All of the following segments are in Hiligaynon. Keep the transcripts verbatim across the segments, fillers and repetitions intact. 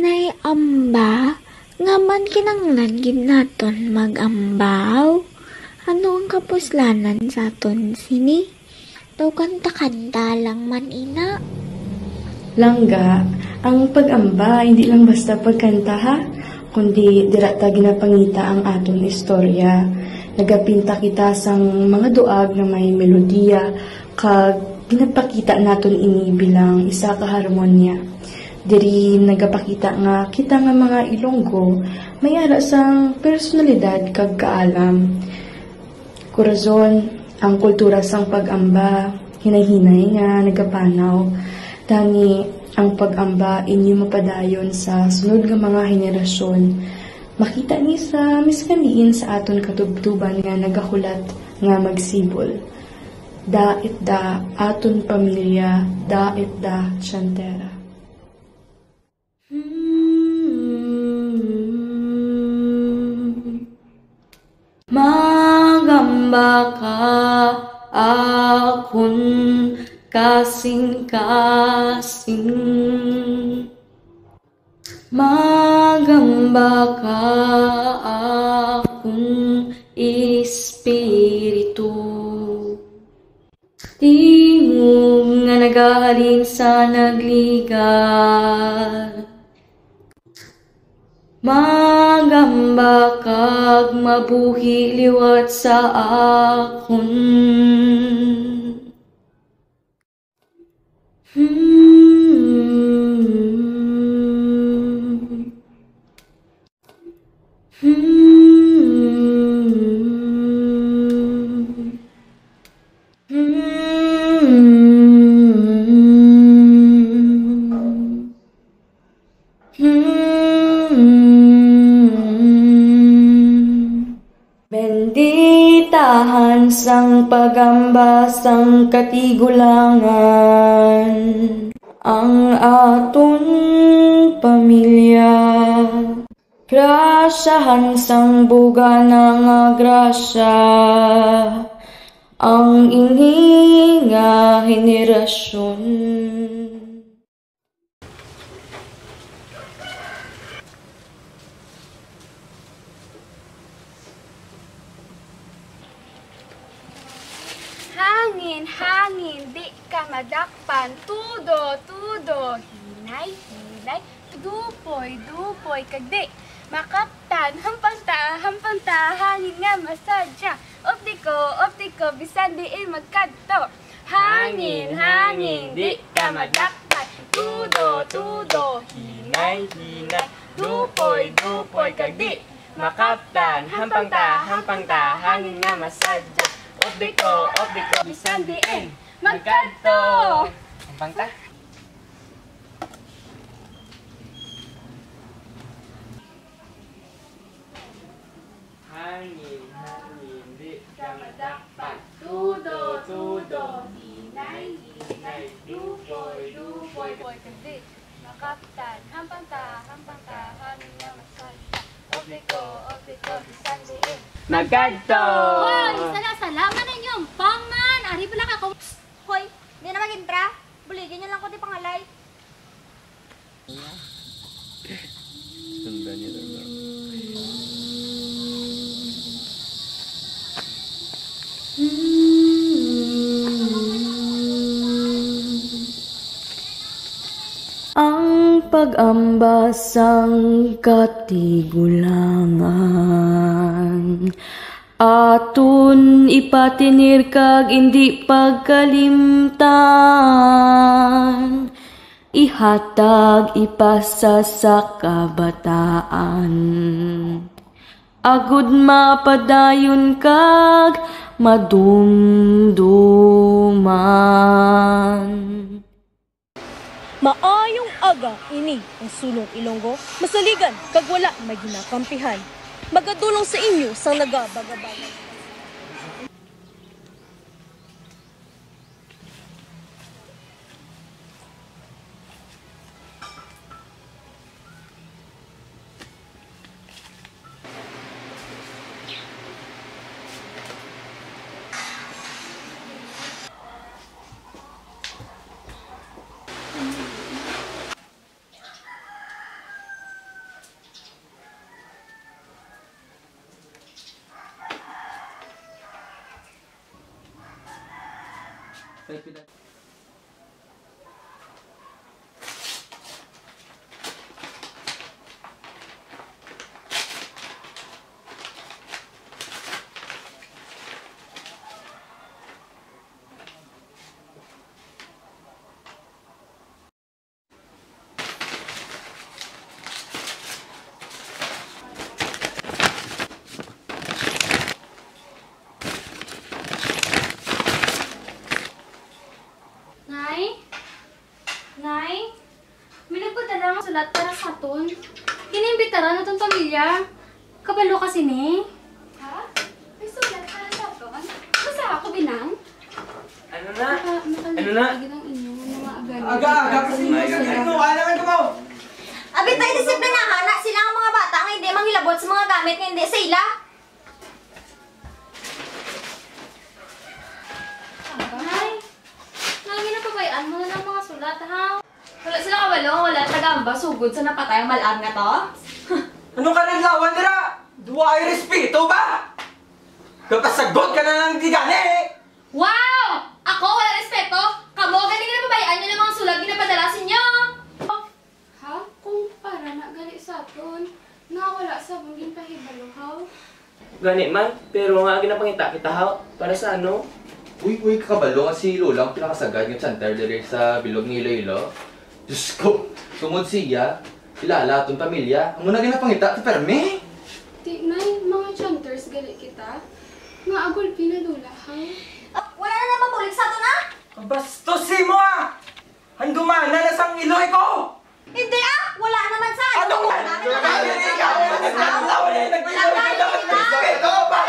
Nay amba, nga man kinahanglan gid naton mag-ambaw? Ano ang kapuslanan sa aton sini? Daw kanta-kanta lang man ina. Langga, ang pag-amba hindi lang basta pagkanta, ha, kundi dira ta ginapangita ang aton istorya. Nagapinta kita sang mga duag nga may melodiya, kag ginapakita naton ini bilang isa ka harmonya. Diri nagapakita nga kita nga mga Ilonggo may ara sang personalidad kag kaalam. Corazon, ang kultura sang pag-amba, hinay-hinay nga nagapanaw. Tani, ang pag-amba inyo mapadayon sa sunod nga mga henerasyon. Makita ni sa miskan diin sa aton katubtuban nga nagahulat nga magsibol. Dait da aton pamilya, dait da tiyantera. Hmm. Magamba ka akon kasing-kasing. Magamba ka akon espiritu. Tingog nga nagahalin sa nagligal. Magamba kag mabuhi liwat sa akon. Hmm. Hmm. Hmm. Hmm. Benditahan sang pagamba sang katigulangan ang aton pamilya. Grasyahan sang bugana nga grasya ang ini nga henerasyon. Hangin, hangin, di ka madakpan. Tudo, tudo, hinay, hinay. Dupoy, dupoy, kag di makaptan. Hampang ta, hampang ta, hangin nga masadya. Optiko, optiko, bisan diin magkadto. Hangin, hangin, di ka madakpan. Tudo, tudo, hinay, hinay. Dupoy, dupoy, kag di makaptan. Hampang ta, hampang ta, hangin nga masadya. Optiko, optiko, bisan diin magkadto. Hampang ta. Hangin, hangin, di ka madakpan. Tudo, tudo, hinay, hinay. Dupoy, dupoy, boy, kag di makaptan. Hampang ta, hampang ta, hangin nga masadya. Optiko, optiko, bisan diin magkadto. Hoy, sala-sala man ninyo ang pangman. Ari pala ka kung... Hoy, di na mag-intra. Buligin niyo lang ko di pangalay. Sundan niya lang daw. Ang pag-amba sang katigulangan, aton ipatinir kag indi pagkalimtan. Ihatag, ipasa sa kabataan, agud mapadayon kag madumduman. Maayong aga, ini ang Sulong Ilonggo, masaligan kag wala may ginakampihan. Magadulong sa inyo sang nagabagabagan. Nay? Nay? May nagpadala nga sulat para sa aton. Giniimbitaran naton pamilya. Kabalo ka sini? Ha? May sulat para sa aton? Basa ako, Binang. Ano na? Naka-, Ano na? Nakaligid ang inyong mga agad. Aga-aga kasi Ay, mga ay, ay. Ano, alam ko mo. Abi, tay, disiplinahan na sila nga mga bata nga hindi manghilabot sa mga gamit nga hindi sa ila. Nay, nga ginapabayaan mo na ng mga sulat, ha? Wala sila kabalo, wala tagaamba sugod sa napatay ang mal-am nga to? Ano ka naglawan dira? Duwa ay respeto ba? Kapasagot ka na lang di gani eh! Wow! Ako, wala respeto? Kamo, gani ginapabayaan niyo ng mga sulat ginapadala sa inyo? Ha? Kung para na gali sa aton, nga wala sa akong ginpahibalo, haw? Gani man, pero nga ginapangita kita, haw? Para sa ano? Uy, uy, kakabalo nga si Lola ang pinakasagad nga chanter diri sa bilog nga Iloilo. Diyos ko, tungod siya, kilala aton pamilya. Amo na ginapangita ti permi. Ti, nay, mga chanters gali kita. Nga agulpi na Lola, haw? Ah, wala na na mabulig sa aton, ah! Kabastos mo, ah! Handumana na sang iloy ko! Hindi, ah! Wala naman sa Ano ka? Wala naman sa Ikaw, nagkakalaw eh! Nagbibilang ka ng respeto ka ba?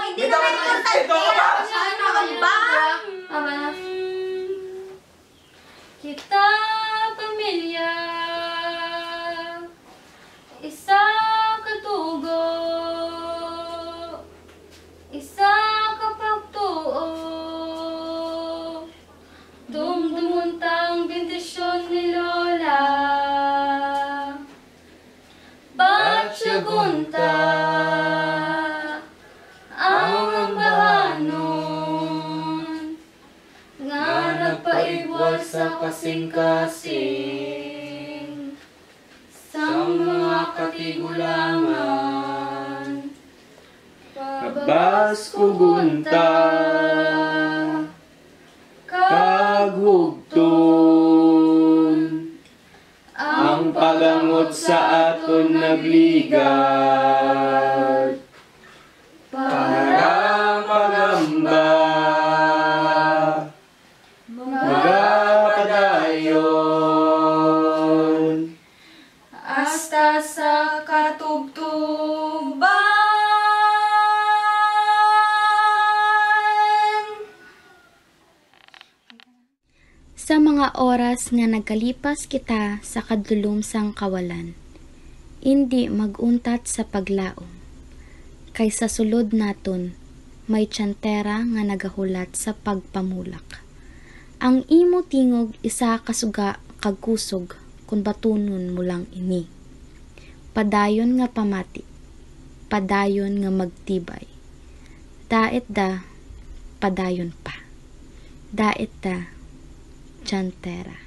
Hindi naman respeto ka ba? Ano ba? Tama na. Kita pamilya, isa ka dugo, isa ka pagtuo. Dumdumon ta ang bendisyon ni Lola. Batyagon ta ang ambahanon nga nagpaigwal sa kasing-kasing sang mga katigulangan. Pabaskugon ta kag hugton ang pag-angot sa aton nagligat para magamba, magapadayon hasta sa katubtuban. Sa mga oras nga nagkalipas kita sa kadlulom sang kawalan, indi mag-untat sa paglaom, kay sa sulod naton may tiyantera nga nagahulat sa pagpamulak. Ang imo tingog isa ka suga kag kusog kon batunon mo lang ini. Padayon nga pamati, padayon nga magtibay. Dait da, padayon pa. Dait da, tiyantera.